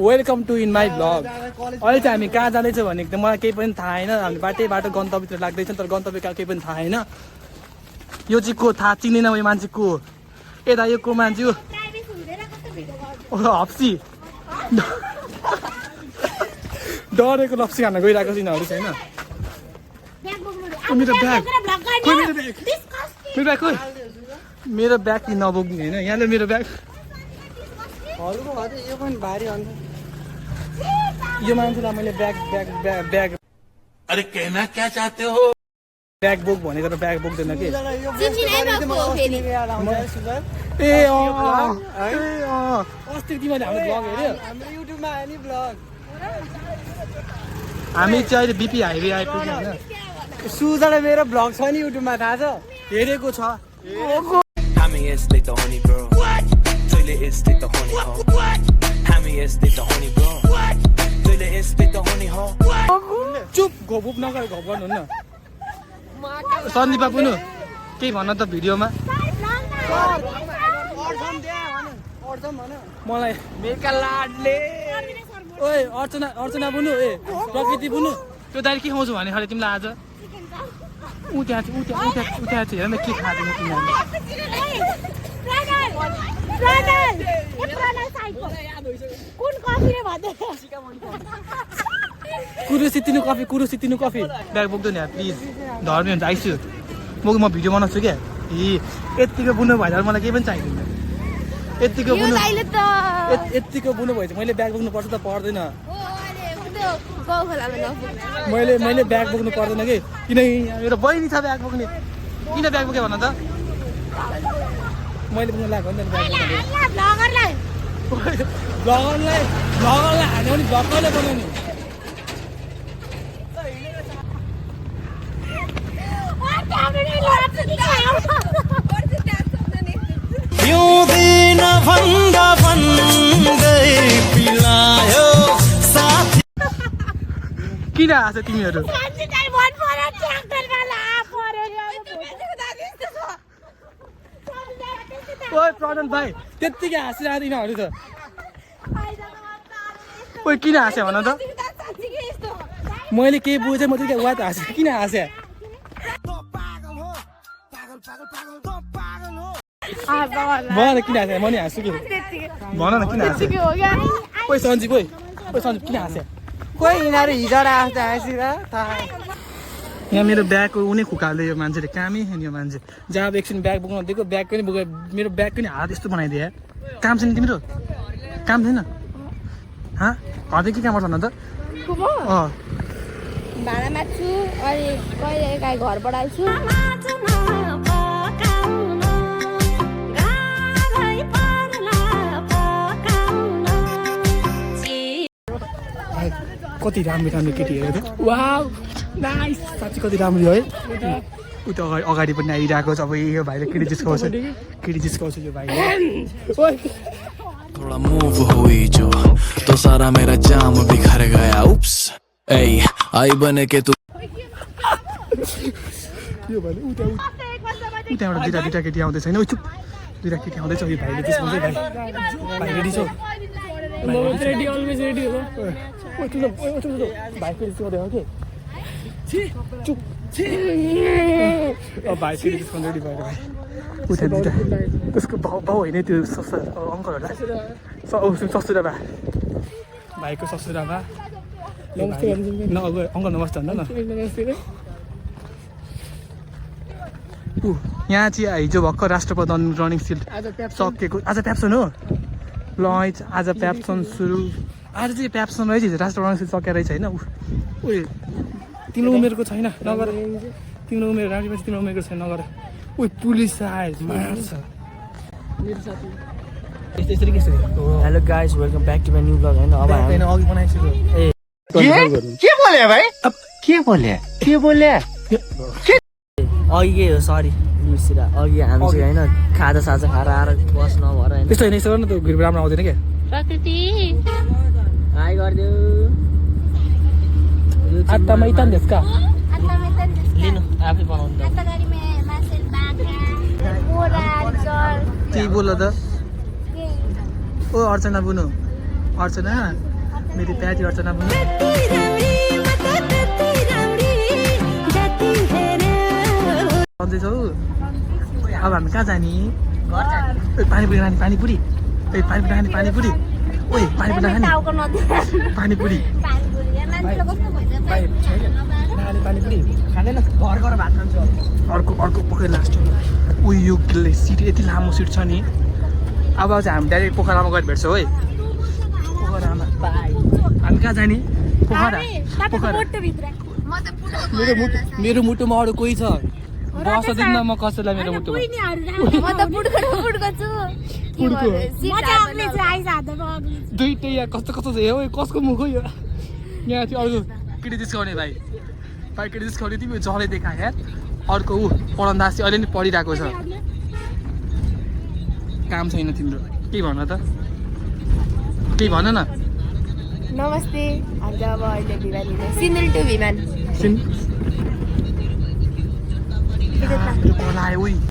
Welcome to in my blog. अहिले चाहिँ हामी कहाँ जाँदैछ भनेको त मलाई केही पनि थाहा छैन। हामी बाटो गन्तव्यतिर लाग्दैछ तर गन्तव्य कहाँ केही पनि थाहा छैन। यो चाहिँ को थाहा चिनेन यो मान्छे को यता यो को मान्छे हप्सी डरेको लप्सी खान गइरहेको छ यिनीहरू छैन। मेरो ब्याग कि नबोक्ने होइन यहाँले मेरो ब्याग यो पनि भारी अन्त यो मान्छेलाई मैले ब्याग ब्याग ब्याग ब्याग अरे कहना क्या चाहते हो ब्याग बोक भनेको त ब्याग बोक्दैन कि ए अस्ति तिमीले हाम्रो ब्लग हेऱ्यो हाम्रो युट्युबमा आयो नि ब्लग हामी चाहिँ अहिले बिपी हाइवे आइपुग्यो होइन सुजलाई मेरो ब्लग छ नि युट्युबमा थाहा छ हेरेको छ चुप घोप नगर घोप गर्नुहुन्न सन्दीपा पुनु केही भन्न त भिडियोमा मलाई मेका लाडले ओए अर्चना बुनु ए प्रकृति बुनु त्यो दाइले के खाउँछु भने खरे तिमीलाई आज ऊ त्यहाँ चाहिँ हेर न के खाँदैन तिमीहरूले कुरो सितिनु कफी ब्याग बोक्दैन यार प्लिज धर्मी हुन्छ आइसु म भिडियो बनाउँछु क्या ए यत्तिको बुनु भएन मलाई केही पनि चाहिँदैन यत्तिको बुनु भएछ मैले ब्याग बोक्नु पर्छ त पर्दैन मैले ब्याग बोक्नु पर्दैन कि किनकि मेरो बहिनी छ ब्याग बोक्ने किन ब्याग बोक्यो भन त मैले बोक्नु लाग्यो नि ब्लगरलाई हान्यो भने भक्कले बनाउने किन हाँस तिमीहरू प्रदन भाइ त्यत्तिकै हाँसिरहेको यिनीहरू त ओइ किन हाँस्यो भन त मैले केही बुझेँ म त्यतिकै वा त हाँसेँ किन हाँस्यो भन किन हाँस्यो म नि हाँस्छु कि भन न किन हाँस्यो ओइ सञ्जीव किन हाँस्यो कोही यिनीहरू हिजोबाट आउँछ हाँसिर यहाँ मेरो ब्यागको उनी खुकाल्दै यो मान्छेले कामै छैन यो मान्छे जहाँ एकछिन ब्याग बोक्नु दिएको ब्याग पनि बोकेर मेरो ब्याग पनि हात यस्तो बनाइदिए काम छैन तिम्रो काम छैन हदै के काम गर्छ भन त भाडामा छु अनि कहिले काहीँ घरबाट आइछु कति राम्रो केटीहरू त वाउ नाइस साँच्चै कति राम्रो है उता अगाडि पनि आइरहेको छ अब यो भाइले केटी जिस्काउँछ यो भाइले थोड़ा मूव हुई जो तो सारा मेरा जाम बिखर गया उप्स ए आई बने के तू यो भाइले उताबाट दुईटा केटी आउँदैछ होइन चुप दुईटा केटी आउँदैछ यो भाइले जिस्काउँछ भाइ रेडी छौ रेडी अलवेज रेडी हो भाइ फेरि सोधेको के चुप भाइ फेरि जिस्काउनु रेडी भयो भाइ उता दुईटा त्यसको भाउ होइन त्यो अङ्कलहरूलाई ससुरा भा भाइको ससुरा भा अङ्कल नमस्ते भन्दा न यहाँ चाहिँ हिजो भर्खर राष्ट्रप्रधान रनिङ सिल्ड सकिएको आज प्याप्सन हो ल आज प्याप्सन सुरु आज चाहिँ प्याप्सन रहेछ हिजो राष्ट्रप्रधान सिल्ड सकेर रहेछ होइन उयो तिम्रो उमेरको छैन नगर तिम्रो उमेर राखेपछि तिम्रो उमेरको छैन नगर उयो पुलिस आयो मार्छ यसरी hello guys welcome back to my new blog होइन अब होइन अघि बनाइसक्यो के बोले भाइ के बोले अघि के हो सरी बिर्सिएर अघि हामी चाहिँ होइन खाजा साजा खाएर आएर बस नभएर होइन त्यस्तो होइन यसो न त भिडियो राम्रो आउँदैन क्या हाई गरिदेऊ आत्तामा इतान देशका लिनु आफै बनाउनु केही बोल त ओ अर्चना बुनु अर्चना मेरी प्यारी अर्चना पनि सन्चै छौ अब हामी कहाँ जाने पानीपुरी खाने पानीपुरी पानीपुरी खाने पानीपुरी ओइ पानीपुरी खाने पानीपुरी पानीपुरी खाँदैन घर गएर भात खान्छु अर्को पोखरी लास्ट उयो यो सिट यति लामो सिट छ नि अब चाहिँ हामी डाइरेक्ट पोखरामा गएर भेट्छौँ है पोखरामा हामी कहाँ जाने पोखरा मेरो मुटुमा अरू कोही छ बस दिन्न म कसैलाई मेरो मुटुमा दुइटै यहाँ कस्तो छ हो कसको मुख हो यो यहाँ थियो अर्को केटी जिस्काउने भाइ केटी जिस्काउने तिमी जले देखा यार अर्को ऊ पढन्दास चाहिँ अहिले नि पढिरहेको छ काम छैन तिम्रो केही भन त केही भन न नमस्ते आज अब अहिले भिमान सिन्देल टु भिमान आयो